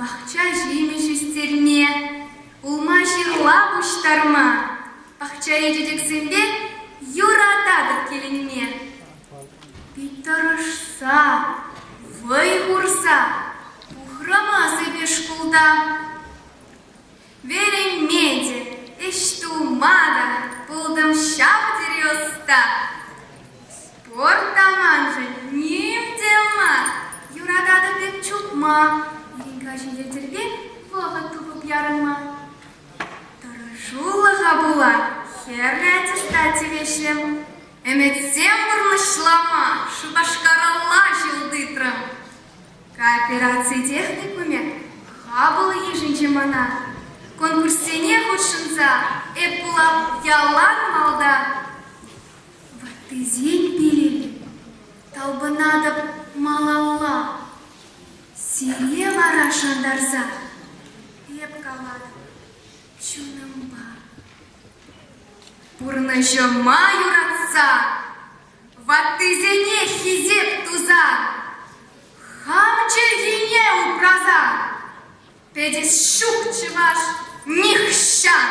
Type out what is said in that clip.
Пахча ҫимӗҫ ӳстерме, улма-ҫырла пуҫтарма, пахчари чечексемпе юрататӑп киленме. Пит тӑрӑшса, вӑй хурса пухрӑм эпир шкулта. Вӗренме те, ӗҫ тума та пултӑм ҫав тери ӑста. Спорт та маншӑн ним те мар, юрататӑп эп чупма, ирӗн-каҫӑн йӗлтӗрпе вӑхӑт тупӑп ярӑнма. Тӑрӑшулӑха пула хӗрлӗ аттестат тивӗҫрӗм. Ӗмӗтсем пурнӑҫлама Шупашкаралла ҫул тытрӑм. Коопераци техникумӗ хапӑл йышӑнчӗ мана. Конкурссене хутшӑнса эп пулап ялан малта. Ваттисен пилӗк талпӑнатӑп малалла. Сире вара шантарса эп калатӑп чунӑмпа. Пурнӑҫӑма юратса, ваттисене хисеп туса, хам чӗлхене упраса пӗтес ҫук чӑваш нихҫан.